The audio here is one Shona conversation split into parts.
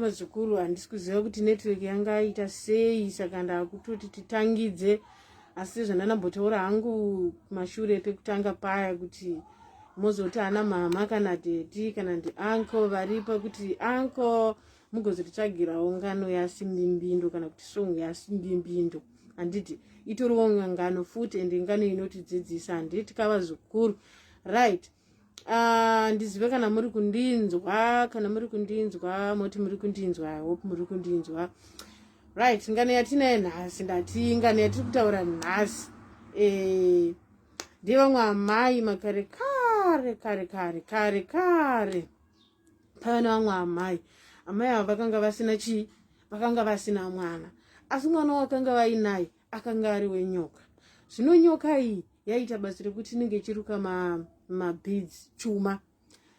vazukuru, handisi kuziva kuti network yanga aita sei, saka ndakutoti titangidze. Asi zvandandambotaura hangu kumashure pekutanga paya kuti mozoti ana mama kana daddy kana ndi uncle varipo, kuti uncle mugozotitsvagirawo ngano yaSimbimbindo kana kuti song yaSimbimbindo, handiti? Itoriwo ngano futi, ende ngano inotidzidzisa, handiti kavazukuru? Right. Ndizive kana muri kundinzwa. Kana muri kundinzwa, moti muri kundinzwa. I hope muri kundinzwa. Right, ngano yatinaye nhasi, ndati ngano yatiri kutaura nhasi ndevamwe amai. Makare kare kare kare kare kare, paiva nevamwe amai. Amai ava vakanga vasina chii? Vakanga vasina mwana, asi mwana wakanga vainaye akanga ari wenyoka. Zvino nyoka iyi yaiita basa rekuti inenge ichiruka mabeads, chuma.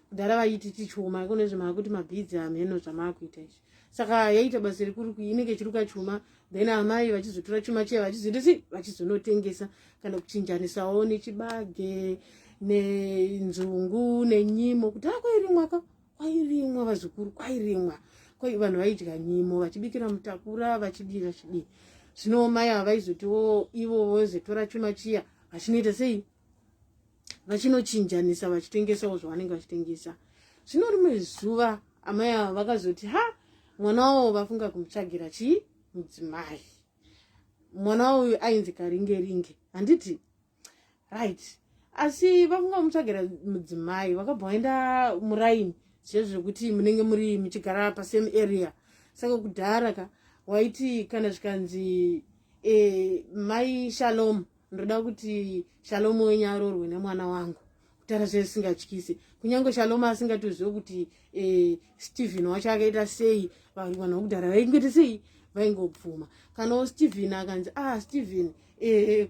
Kudhara vaiti tichuma, kune zvemaakuti mabeads, hameno zvamaakuita izvi. Saka yaiita basa rekuru, inenge ichiruka chuma, then amai vachizotora chuma chiya vachizoita sei? Vachizonotengesa kana kuchinjanisawo nechibage nenzungu nenyimo. Kudhara kwairimwa ka, kwairimwa vazukuru, kwairimwa. Vanhu vaidya nyimo vachibikira mutakura, vachidii, vachidii. Zvino mai ava vaizotiwo ivo vozotora chuma chiya, vachinoita sei? Vachinochinjanisa, vachitengesawo zvavanenge vachitengesa. Zvino rimwe zuva amai ava vakazoti, ha, mwana wavo vafunga kumutsvagira chii? Mudzimai. Mwana uyu ainzi Karingeringe, handiti? Right. Asi vafunga kumutsvagira mudzimai, vakabva vaenda muraini zvezvo zvekuti munenge muri muchigara pasame area. Saka kudhara ka, waiti kana zvikanzi mai Shalom, ndoda kuti Shalom wenyu aroorwe nemwana wangu, kutaura zvesingatyisi, kunyange Shalom asingatozive kuti Stephen wacho akaita sei, vanhu vekudhara vaingoita sei? Vaingobvuma. Kanawo Stephen akanzi, ah, Stephen,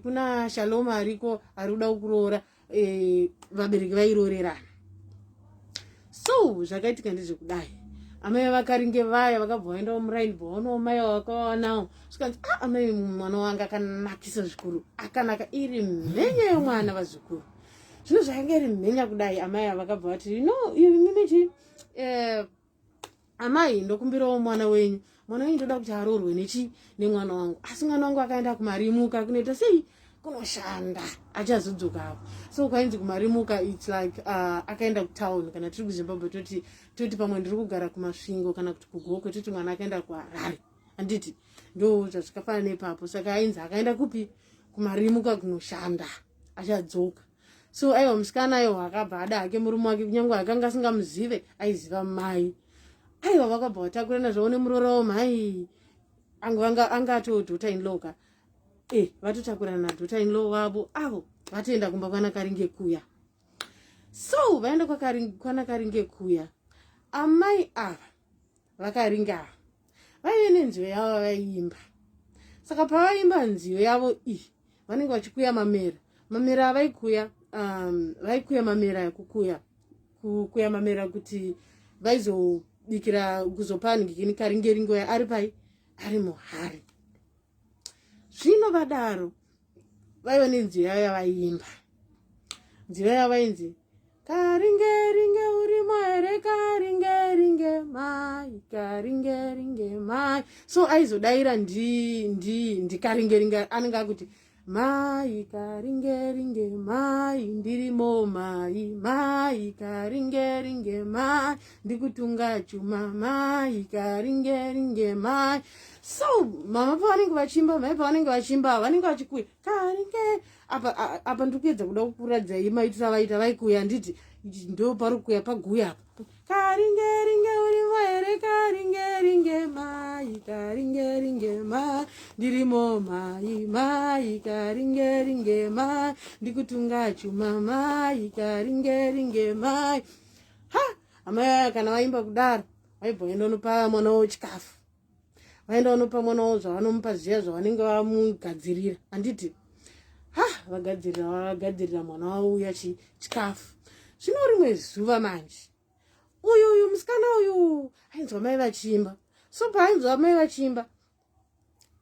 kuna Shalom ariko ari kuda kukuroora, vabereki vairoorerana. So zvakaitika ndezvekudai: amai vakaringe vaya vakabva vaendawo muraini, bvaonawo mai vakawanawo. Zvikanzi, ah, amai, mwana wangu akanakisa zvikuru, akanaka, iri mhenya yomwana, vazukuru. Zvino zvakanga iri mhenya kudai, amai ava vakabva vati, no, mimichi amai, ndokumbirawo mwana wenyu. Mwana wenyu ndoda kuti aroorwe nechi? Nemwana wangu. Asi mwana wangu akaenda kumarimuka kunoita sei? Kunoshanda, achazodzoka apo. So kwainzi kumarimuka, it's like akaenda kutown. Kana tiri kuZimbabwe, toti pamwe ndiri kugara kuMasvingo kana kuti kuGokwe, toti mwana akaenda kuHarare, handiti? Ndo zvazvikafanana nepapo. Saka ainzi akaenda kupi? Kumarimuka kunoshanda, achadzoka. So aiwa, musikana aiwa akabva ada hake murume wake, kunyange akanga asingamuzive, aiziva mai. Aiwa, vakabva vatakurana zvavo nemuroora wamai anga ato daughter in law ka. Vatotakurana nadaughter in law wavo avo, vatoenda kumba kwanakaringe kuya. So vaenda kwanakaringe kuya, amai ava vakaringa ava vaive nenziyo yavo vaiimba. Saka pavaimba nziyo yavo iyi, vanenge vachikuya mamera. Mamera avaikuya, vaikuya mamera ekukuya, kukuya mamera kuti vaizobikira kuzopa ngikini karingeringo ari pai? Ari muhari. Zvino vadaro, vaiva nenziyo yavo yavaiimba. Nziyo yavainzi, "Karingeringe urimo here? Karingeringe mai, karingeringe mai." So aizodaira ndi ndi ndikaringeringe anenge akuti, "Mai karingeringe mai, ndirimo mai, mai karingeringe mai, ndikutunga chuma mai karingeringe mai." So mama pavanenge vachimba, mai pavanenge vachimba, vanenge vachikuya karinge apa. Apa ndiri kuedza kuda kukuradzai maitiro avaita. Vaikuya, handiti? Ndo pari kuya paguya apa. "Karingeringe urimo here? Karingeringe mai, karingeringe mai, ndirimo mai, mai karingeringe mai, ndikutunga chuma mai karingeringe mai." Ha, amai aya kana vaimba kudaro, vaibva vaenda unopa mwana wavo chikafu, vaenda vanopa mwana wavo zvavanomupa zviya zvavanenge vamugadzirira, handiti? Ha, vagadzirira, vagadzirira mwana wavo uya chikafu. Zvino rimwe zuva manje, uyu musikana uyu ainzwa mai vachiimba. So paainzwa mai vachiimba,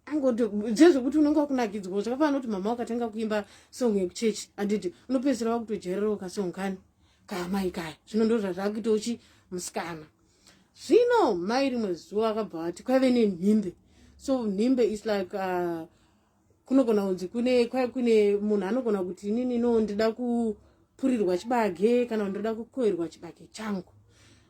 angoti zvezvekuti unenge wakunakidzwa. Zvakafanana kuti mama wakatanga kuimba song yekuchechi, handiti? Unopedzisira wakutojairirawo kasong kani kaamai kaya. Zvino ndo zvazvakuitawo chi musikana. Zvino mai rimwe zuva akabva vati kwaive nenhimbe. So nhimbe is like kunogona kunzi kune kwai kune munhu anogona kuti inini no ndida kupurirwa chibage kana ndoda kukoerwa chibage changu.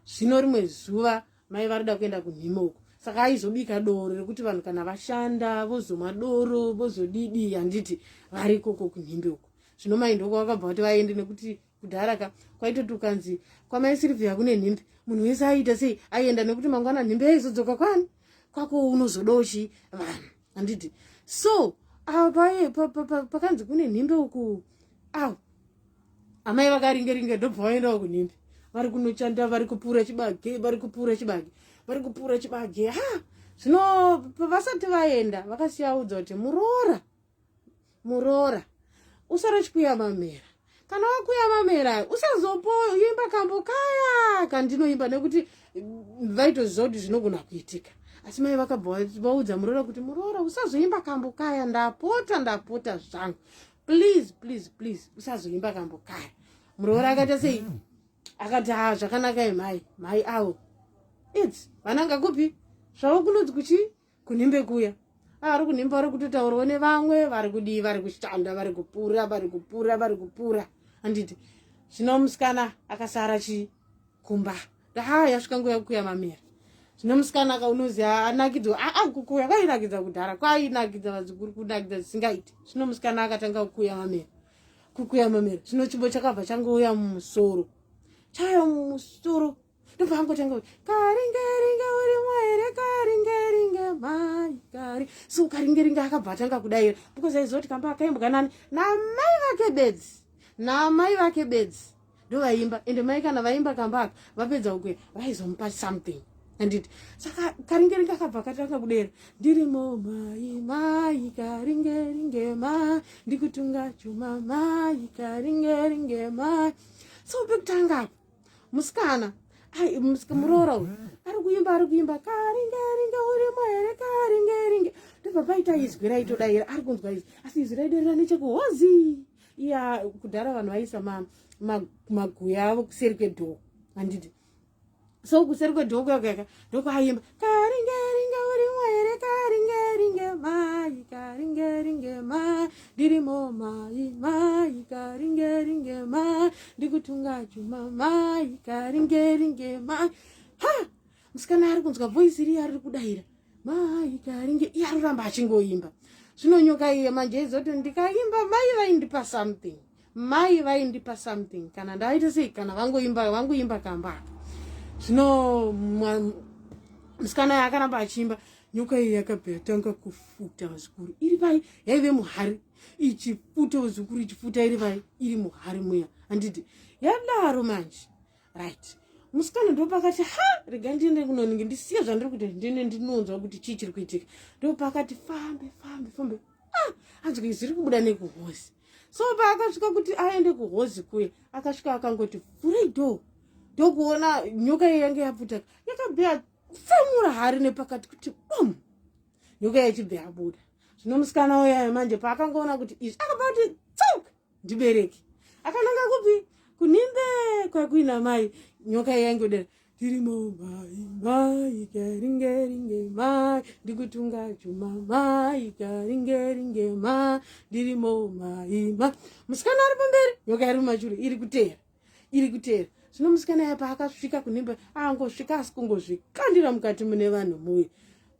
Zvino rimwe zuva mai varida kuenda kunhime uko, saka aizobika doro rekuti vanhu kana vashanda vozomwa doro vozodidi, handiti vari ikoko kunhimbe uko. Zvino mai ndoko vakabva vati vaende, nekuti kudhara ka kwaitoti ukanzi kwamai Sirivhiya kune nhimbe, munhu wese aiita sei? Aienda, nekuti mangwana nhimbe yaizodzoka kwani kwako, unozodawo chii vanhu, handiti? So apa pakanzi kune nhimbe uku, aw, amai vakaringe ringe, ndobva vaendawo kunhimbe. Vari kunochanda, vari kupura chibage, vari kupura chibage, vari kupura chibage. Ha, zvino vasati vaenda vakasiyaudza kuti, "Muroora, muroora, usare chikuya mamera. Kana wakuya mamera, usazopoimba kambo kaya kandinoimba," nekuti vaitoziva kuti zvinogona kuitika. Asi mai vakabva vaudza muroora kuti, "Muroora, usazoimba kambo kaya. Ndapota, ndapota zvangu, please, please, please, usazoimba kambo kaya." Muroora akaita sei? Akati, "Ha, zvakanaka imai." Mai avo its vananga kupi zvavo? Kunonzi kuchi kunhimbe kuya. Vari kunhimbe, vari kutotaurawo nevamwe, vari kudii, vari kushanda, vari kupura, vari kupura, vari kupura, handiti? Zvino musikana akasara chi kumba. Ha, yasvika nguva yekukuya mamera. Zvino musikana kaunoziva anakidzwa aa kukuya kwainakidza kudhara, kwainakidza vazukuru, kunakidza zvisingaiti. Zvino musikana akatanga kukuya mamera, kukuya mamera. Zvino chimbo chakabva changouya mumusoro, chauya mumusoro, ndobva angotanga kuti, "Karingeringe urimo here? Karingeringe mai kari." So karingeringe akabva atanga kudaira, because aiziva kuti kamba akaimbwa nani? Namai vake bedzi, namai vake bedzi ndovaimba. Ende mai kana vaimba kamba aka, vapedza kukuya, vaizomupa something, anditi? Saka karingeringe akabva katanga kudera, "Ndirimo mai, mai karingeringe, mai ndikutunga chuma, mai karingeringe mai." So pekutanga apa musikana, ai, muroora uyu ari kuimba, ari kuimba, "Karingeringe urimo here? Karingeringe." Ndobva paita izwi raitodaira, ari kunzwa izwi, asi izwi raiderera nechekuhozi iya. Kudhara vanhu vaisa maguya avo kuseri kwedhoo, handiti? So kuseri kwedhoo kuyakuyaka ndokwaimba, "Karingeringe urimo here? Karingeringe mai, karingeringe mai, ndirimo mai, mai karingeringe, mai ndikutunga chuma, mai karingeringe mai." Ha, musikana ari kunzwa voice riya riri kudaira, "Mai karinge." Iye ari kuramba achingoimba. Zvino nyoka iye manje izoti, "Ndikaimba mai vaindipa something, mai vaindipa something kana ndaita sei, kana vangoimba, vangoimba kamba aka." Zvino musikana akaramba achiimba. Nyoka iyi yakabva yatanga kufuta vazukuru iri pai? Yaive muhari, ichifuta vazukuru, ichifuta iri pai? Iri muhari muya, handiti? Yadaro manje, right, musikana ndopakati, "Ha, rega ndiende kunoninge, ndisiye zvandiri kuita, ndiende ndinonzwa kuti chii chiri kuitika." Ndopakati fambe, fambe, fambe. Ah, anzwa izwi riri kubuda nekuhozi. So paakasvika kuti aende kuhozi kuye, akasvika akangoti vhurei door, ndokuona nyoka iyi yange yapfuta, yakabva yatsemura hari nepakati kuti bum, nyoka yachibva yabuda. Zvino musikana uyayo manje paakangoona kuti izvi, akabva kuti tsuk, ndibereki, akananga kupi? Kunhimbe kwakuina mai. Nyoka iyi yaingodera, "Ndirimo mai, mai karingeringe, mai ndikutunga chuma, mai karingeringe, mai ndirimo mai ma." Musikana ari pamberi, nyoka iri mumashure, iri kuteera, iri kuteera. Zvino musikana ya paakasvika kunhimbe, angosvika asi kungozvikandira mukati mune vanhu muye.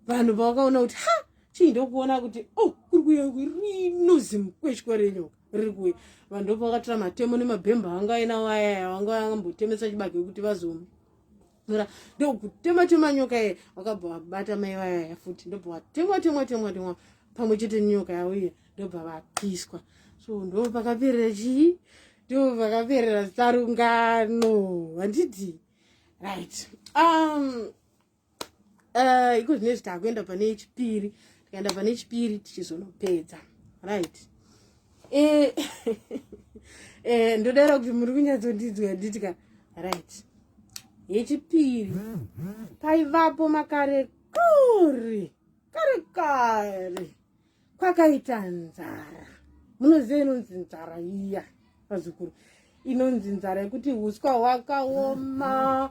Vanhu pavakaona kuti, "Ha, chii?" Ndokuona kuti, oh, kuri kuuya rinozi mukweshwa renyoka riri kuuya. Vanhu ndopavakatora matemo nemabhemba anga ainawo ayaya, vanga vangambotemesa chibage kuti vazomura, ndokutema tema nyoka iye. Vakabva vabata mai vayaya futi, ndobva vatemwa, temwa, temwa, temwa pamwe chete nenyoka yavo iye, ndobva vapiswa. So ndo pakaperera chii? Ndo pakaperera sarungano, handiti? Right, iko zvinezvi takuenda pane chipiri. Tikaenda pane chipiri tichizonopedza, right? Ndodaira kuti muri kunyatsondidzwa, handitika? Right, yechipiri. Paivapo makare kuri kare kare, kwakaita nzara. Munoziva inonzi nzara iya, vazukuru? Inonzi nzara yekuti uswa hwakaoma.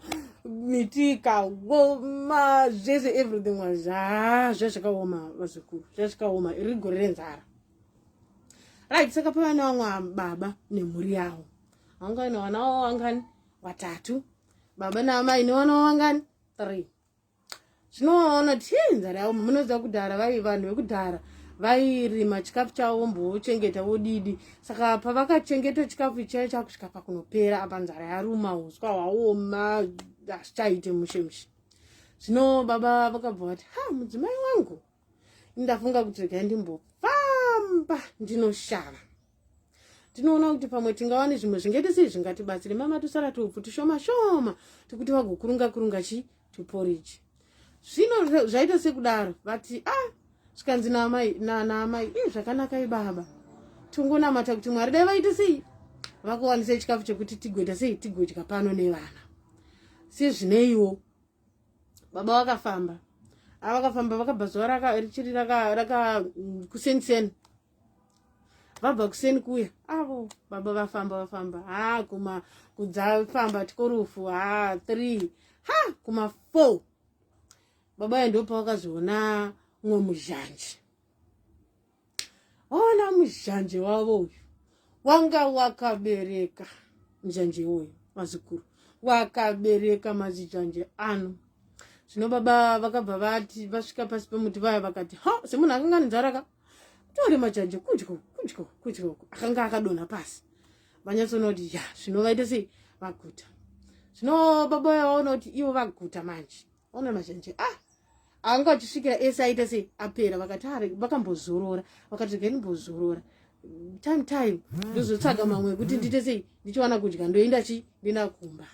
Miti ikaoma zvese, everything was, ha, zvazvakaoma, vazukuru, zvazvakaoma. Iri gore renzara, right? Saka pava nevamwe baba nemhuri yavo. Vanga vaine vana vavo vangani? Vatatu. Baba naamai nevana vavo vangani? Three. Zvinoona kuti nzara yavo, munoziva kudhara vai vanhu vekudhara vairima chikafu chavo, vombochengeta, vodidi. Saka pavakachengeta chikafu chaiyo, chakusvika pakunopera apa, nzara yaruma, uswa hwaoma, hazvichaite mushe mushe. Zvino baba vakabva vati, "Ha, mudzimai wangu, ndafunga kuti regai ndimbofamba ndinoshava, tinoona kuti pamwe tingawane zvimwe zvingaite sei, zvingatibatsire." Mama, tosara tuupfu tushoma shoma tekuti vagokurunga kurunga chi tuporiji. Zvino zvaita sekudaro, vati, "Ah," zvikanzi naamai, naamai, "Ii, zvakanaka ibaba, tongonamata kuti Mwari dai vaite sei, vakuwanise chikafu chekuti tigoita sei, tigodya pano nevana." Sezvineiwo baba vakafamba, avakafamba, vakabva zuva richiri raka kuseniseni. Vabva kuseni kuya avo baba vafamba, vafamba, ha, kuma kudzafamba 12, ha, 3, ha, kuma 4, baba ya ndo pavakazoona mumwe muzhanje. Vaona muzhanje wavo uyu wanga wakabereka. Muzhanje iwoyo, vazukuru, wakabereka mazizhanje ano. Zvino baba vakabva vati vasvika pasi pemuti vaya, vakati, "Ha," semunhu akanga nenzara ka, tore majanje, kudya, kudya, kudya. Akanga akadonha pasi. Vanyatsoona kuti ya, zvino vaita sei, vaguta. Zvino baba vaya vaona kuti ivo vaguta manje, vaona mazhanje, ah, anga achisvikira ese aita sei, apera. Vakati are vakambozorora, vakati, "Regai ndimbozorora time time, ndozotsvaga mamwe ekuti ndiite sei, ndichiwana kudya, ndoenda chi ndina kumba."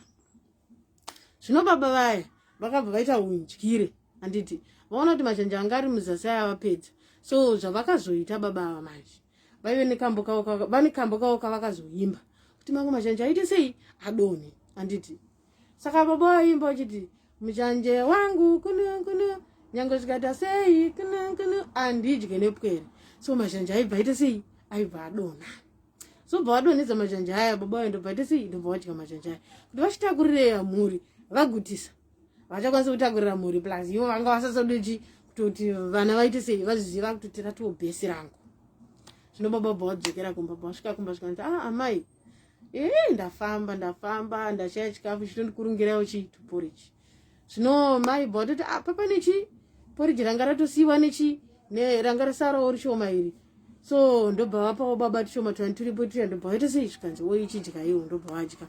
Zvino baba vaya vakabva vaita undyire, handiti? Vaona kuti mazhanje anga ari muzasi aya vapedza. So zvavakazoita baba ava manje, vaive nekambo kavo, vane kambo kavo kavakazoimba kuti mamwe mazhanje aite sei, adonhe, handiti? Saka baba vaimba vachiti, "Muzhanje wangu kuno kuno, nyange zvikaita sei, kuno kuno, handidye nepwere." So mazhanje aibva aita sei, aibva adonha. So bva vadonhedza mazhanje aya, baba vayo ndobva aita sei, ndobva vadya mazhanje aya kuti vachitakurirei mhuri. Vagutisa, vachakwanisa kutakurira mhuri, plus ivo vanga vasasodechi kutoti vana vaite sei, vazviziva kutoti ratiwo bhesi rangu. Zvino baba bva vadzokera kumba. Bva vasvika kumba, zvikanzi, "Ah, amai, ee, ndafamba, ndafamba, ndashaya chikafu, chitondikurungirawo chi tuporiji." Zvino mai bva vatoti, "Ah, papa nechi poriji ranga ratosiyiwa nechi ranga rasarawo rishoma iri." So ndobva vapawo baba tushoma twani turipo tuya. Ndobva vaita sei, zvikanzi, "Woichidya iwo." Ndobva vadya,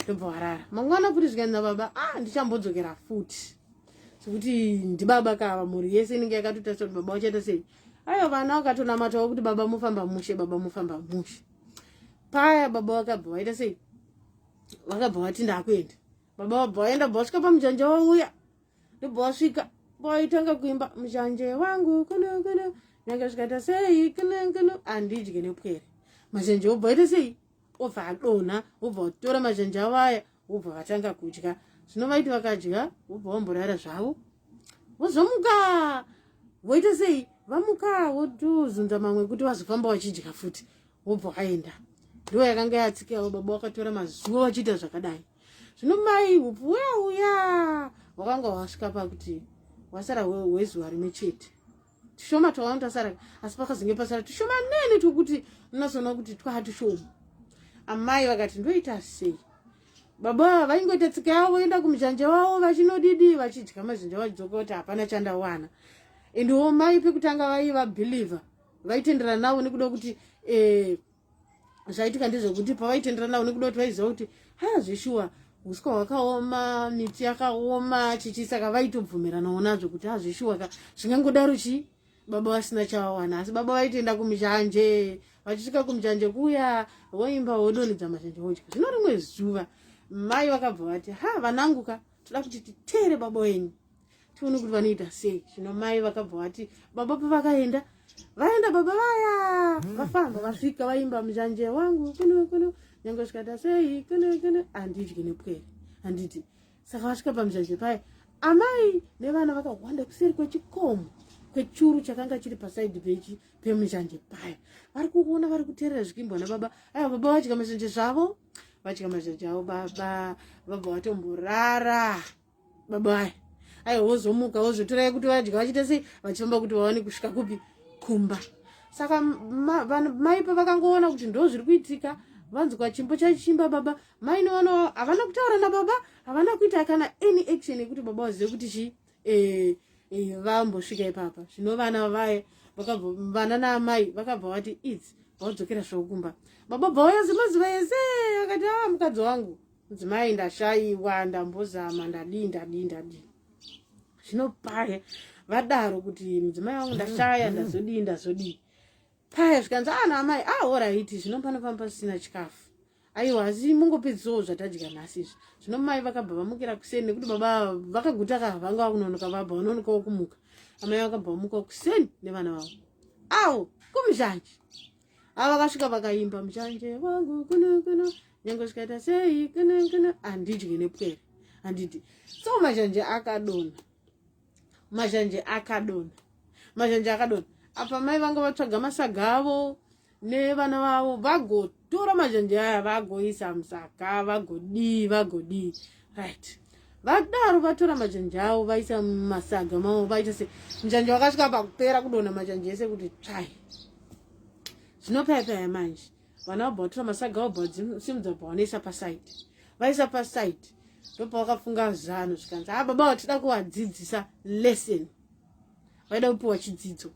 ndobva varara. Mangwana futi zvikanzi nababa, "Ah, ndichambodzokera futi," sekuti ndibaba kava, mhuri yese inenge yakatotarisa kuti baba vachaita sei. Aiwa, vana vakatonamatawo kuti, "Baba mufamba mushe, baba mufamba mushe." Paya baba vakabva vaita sei, vakabva vati, "Ndakuenda." Baba vabva vaenda, bva vasvika pamujanja wauya. Ndobva vasvika, vaitanga kuimba, "Muzhanje wangu kuno kuno, nyange zvikaita sei, kuno kuno, handidye nepwere." Mazhanje obva aita sei, obva adonha. Wobva vatora mazhanje avo aya, wobva vatanga kudya. Zvino vaiti vakadya, wobva vamborara zvavo, vozomuka, voita sei, vamuka votozunza mamwe kuti vazofamba vachidya futi, wobva waenda. Ndo yakanga yatsika. Baba vakatora mazuva vachiita zvakadai. Zvino mai, upfu uya uya wakanga wasvika pakuti wasara hwezuva rimwe chete. Tushoma twavano tasara, asi pakazonge pasara tushoma nene twekuti unozoona kuti twatushoma. Amai vakati, "Ndoita sei?" Baba vaingoita tsika yavo, voenda kumuzhanje wavo, vachinodidi, vachidya mazhanje, vachidzoka kuti hapana chandawana. Endewo mai pekutanga vaiva believer, vaitenderana navo nekuda kuti zvaitika ndezvekuti pavaitenderana navo nekuda kuti vaiziva kuti, ha, zveshuwa uswa hwakaoma, miti yakaoma, chichi. Saka vaitobvumiranawo nazvo kuti, ha, zveshuwa ka, zvingangodaro chii, baba vasina chavawana? Asi baba vaitoenda kumuzhanje. Vachisvika kumuzhanje kuya, voimba, vodonhedza mazhanje, vodya. Zvino rimwe zuva mai vakabva vati, "Ha, vanangu ka, toda kuti titere baba wenyu, tione kuti vanoita sei." Zvino mai vakabva vati, baba pavakaenda, vaenda baba vaya, vafamba, vasvika, vaimba, "Muzhanje wangu kuno kuno, nyange zvikaita sei, kuno kuno, handidyi nepwere," handiti? Saka vasvika pamuzhanje paya, amai nevana vakawanda kuseri kwechikomo, kwechuru chakanga chiri pasaidhi pechi pemuzhanje paya. Vari kuona, vari kuteerera zvikimbwa nababa. Aiwa, baba vadya mazhanje zvavo, vadya mazhanje avo. Baba vabva vatomborara. Baba vaya aiwa vozomuka, vozotorai kuti vadya, vachiita sei, vachifamba kuti vawane kusvika kupi? Kumba. Saka mai pavakangoona kuti ndo zviri kuitika, vanzwa chimbo chachimba baba, mai nevana havana kutaura nababa, havana kuita kana any action yekuti baba vazive kuti chii. Vambosvika ipapa. Zvino vana vaya vakabva, vana naamai vakabva vati its vadzokera zvavo kumba. Baba bva vauya semazuva ese, vakati, "A ah, mukadzi wangu, mudzimai, ndashayiwa, ndambozama, ndadii, ndadii, ndadii." Zvino paya vadaro kuti, "Mudzimai wangu, ndashaya, ndazodii, ndazodii," paya zvikanzi, "A naamai, a alright, zvino pano pamba pasina chikafu. Aiwa, asi mungopedzisawo zvatadya nhasi izvi." Zvino mai vakabva vamukira kuseni, nekuti baba vakaguta ka, vanga vakunonoka, vabva vanonokawo kumuka. Amai vakabva vamuka kuseni nevana vavo avo kumuzhanje. Ava vakasvika vakaimba, "Muzhanje wangu kuno kuno, nyange zvikaita sei, kuno kuno, handidyi nepwere, handidi." So mazhanje akadonha, mazhanje akadonha, mazhanje akadonha. Apa mai vanga vatsvaga masaga avo nevana vavo, vagotora mazhanje aya, vagoisa musaga, vagodii, vagodii. Right, vadaro vatora mazhanje avo, vaisa mumasaga mavo, vaita se muzhanje wakasvika pakupera kudonha mazhanje ese kuti tsvai. Zvino paya paya manje vana vabva vatora masaga, vabva vasimudza, bva vanoisa paside. Vaisa paside, ndopavakafunga zano. Zvikanzi, "A ah, baba, vatida kuvadzidzisa lesson." Vaida kupiwa chidzidzo.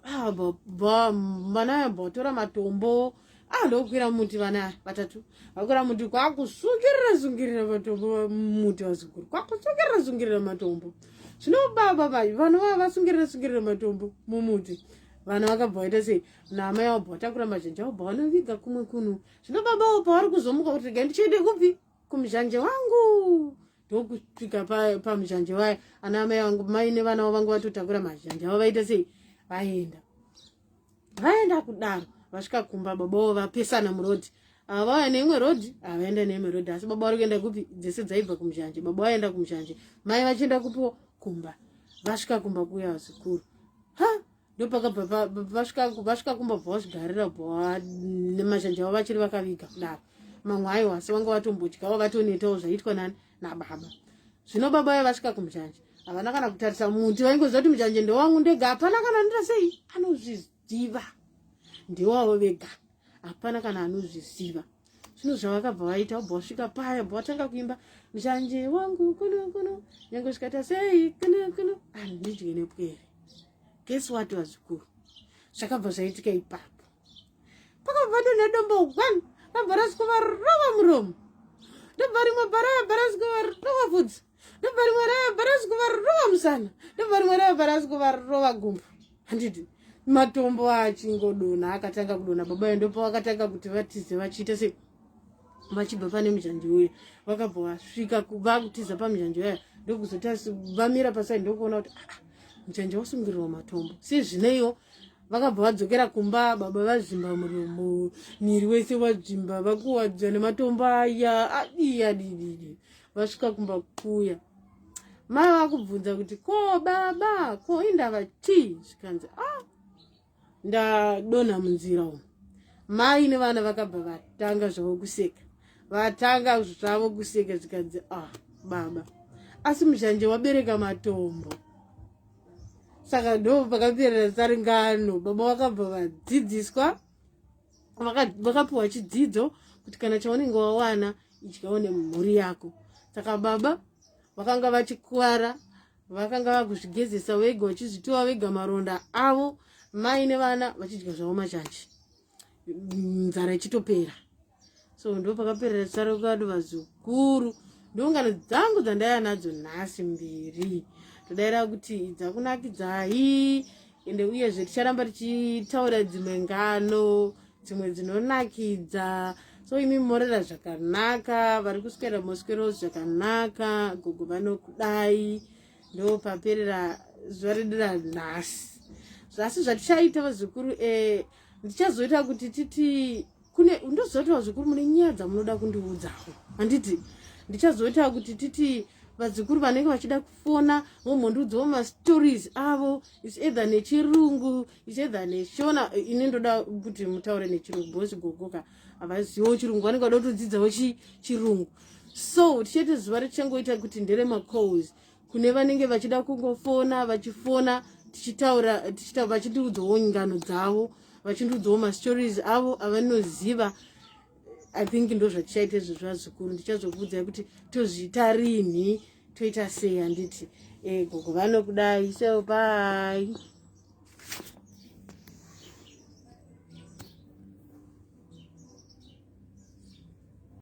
Ah, vana vabva vatora matombo, ah, ndokukwira muti. Vana vatatu vakwira muti, kwakusungirira sungirira matombo muti. Vazukuru kwakusungirira sungirira matombo. Zvino baba vai vanhu vava vasungirira sungirira matombo mumuti, vana vakabva vaita sei? Naamai vabva vatakura mazhanje, vabva vanoviga kumwe kunhu. Zvino baba vo pavari kuzomuka kuti regai ndichiende kupi? Kumuzhanje wangu, ndokusvika pamuzhanje vaya, ana amai vangu, mai nevana vavo vangu vatotakura mazhanje avo, vaita sei? Vaenda. Vaenda kudaro, vasvika kumba, baba vo vapesana murodhi. Ava vauya neimwe rodhi, ava vaenda neimwe rodhi, asi baba vari kuenda kupi? Dzese dzaibva kumuzhanje. Baba vaenda kumuzhanje, mai vachienda kupiwo? Kumba. Vasvika kumba kuya, vazukuru, ha, ndopakabva vasvika kumba, bva vazvigarira, bva nemazhanje avo vachiri vakaviga kudaro. Mamwe aiwa, asi vanga vatombodyawo, vatonetawo zvaitwa nani? Nababa. Zvino baba vaya vasvika kumuzhanje, havana kana kutarisa muti. Vaingoziva kuti muzhanje ndewangu ndega, hapana kana anoita sei anozviziva, ndewavo vega, hapana kana anozviziva. Zvino zvavakabva vaita, vabva vasvika paya, bva vatanga kuimba, "Muzhanje wangu kuno kuno, nyange zvikaita sei, kuno kuno, handidye nepwere." Guess what, vazukuru, zvakabva zvaitika ipapo? Pakabva donha dombo one, rabva rasvika muromo. Ndobva rimwe bva rabva rasvika rova bvudzi. Ndobva rimwe rabva rasvika rova musana. Ndobva rimwe rabva rasvika rova gumbo, handiti? Matombo achingodonha, akatanga kudonha, baba ndopa vakatanga kuti vatize, vachiita sei, vachibva pane muzhanje uya. Vakabva vasvika vakutiza pamuzhanje uya, ndokuzoti vamira paside, ndokuona kuti, ah, muzhanje wasungirirwa matombo. Sezvineiwo vakabva vadzokera kumba, baba vazvimba muromo, miri wese wadzvimba, vakuwadza nematombo aya, adii, adididi. Vasvika kumba kuya, mai vakubvunza kuti, "Ko baba, ko indava chii?" Zvikanzi, "Ah, ndadonha munzira umu." Mai nevana vakabva vatanga zvavo kuseka, vatanga zvavo kuseka. Zvikanzi, "Ah baba, asi muzhanje wabereka matombo." Saka ndo pakaperera saringano. Baba vakabva vadzidziswa, vakapiwa chidzidzo kuti kana chaunenge wawana, idyawo nemhuri yako. Saka baba vakanga vachikuvara, vakanga vakuzvigezesa vega, vachizvitova vega maronda avo, mai nevana vachidya zvavo mazhanje, nzara ichitopera. So ndo pakaperera tsarukado, vazukuru. Ndongano dzangu dzandaiya nadzo nhasi mbiri, todaira kuti dzakunakidzai. Ende uyezve ticharamba tichitaura dzimwe ngano, dzimwe dzinonakidza. So imi morera zvakanaka, vari kuswera moswerawo zvakanaka. Gogo vanokudai. Ndo paperera zuva redu ranhasi. Zvasi zvatichaita, vazukuru, ndichazoita kuti titi kune, ndoziva kuti vazukuru mune nyaya dzamunoda kundiudzawo, handiti? Ndichazoita kuti titi vazukuru vanenge vachida kufona vombondiudzawo mastories avo, is either nechirungu, is either neShona. Ini ndoda kuti mutaure nechirungu because gogoka havaziviwo chirungu, vanenge vada kutodzidzawo chirungu. So tichaita zuva richangoita kuti nderemacalls kune vanenge vachida kungofona, vachifona tichitaura, tichitaura, vachindiudzawo ngano dzavo, vachindiudzawo mastories avo avanoziva. I think ndo zvatichaita izvozvo, vazukuru. Ndichazokuudzai kuti tozviita rinhi, toita sei, handiti? Gogo vanokudai. So bye.